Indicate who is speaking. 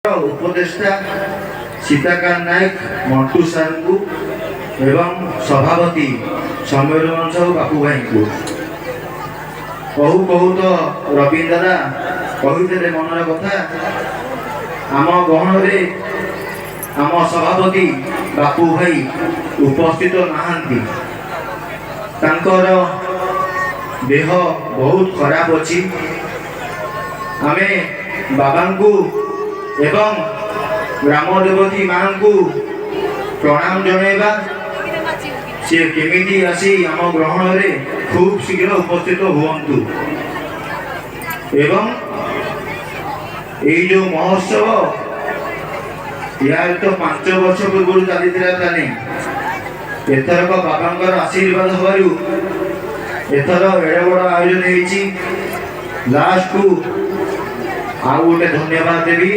Speaker 1: ଉପଦେଷ୍ଟା ସୀତାକାନ୍ତ ନାୟକ, ମଣ୍ଟୁ ସାର୍ଙ୍କୁ ଏବଂ ସଭାପତି ସମୀର ସାହୁ, ବାପୁ ଭାଇଙ୍କୁ। କହୁ କହୁ ତ ରବୀନ୍ଦ୍ର ଦାଦା କହିଥିଲେ ମନର କଥା। ଆମ ଗହଣରେ ଆମ ସଭାପତି ବାପୁ ଭାଇ ଉପସ୍ଥିତ ନାହାନ୍ତି। ତାଙ୍କର ଦେହ ବହୁତ ଖରାପ ଅଛି। ଆମେ ବାବାଙ୍କୁ ଏବଂ ଗ୍ରାମ ଦେବତୀ ମାଙ୍କୁ ପ୍ରଣାମ ଜଣାଇବା, ସିଏ କେମିତି ଆସି ଆମ ଗ୍ରହଣରେ ଖୁବ୍ ଶୀଘ୍ର ଉପସ୍ଥିତ ହୁଅନ୍ତୁ। ଏବଂ ଏଇ ଯୋଉ ମହୋତ୍ସବ, ଏହାର ତ 5 ବର୍ଷ ପୂର୍ବରୁ ଚାଲିଥିଲା ପ୍ଲାନିଂ। ଏଥରକ ବାବାଙ୍କର ଆଶୀର୍ବାଦ ହେବାରୁ ଏଥର ଏଡ଼େ ବଡ଼ ଆୟୋଜନ ହେଇଛି। ଲାଷ୍ଟକୁ ଆଉ ଗୋଟେ ଧନ୍ୟବାଦ ଦେବି।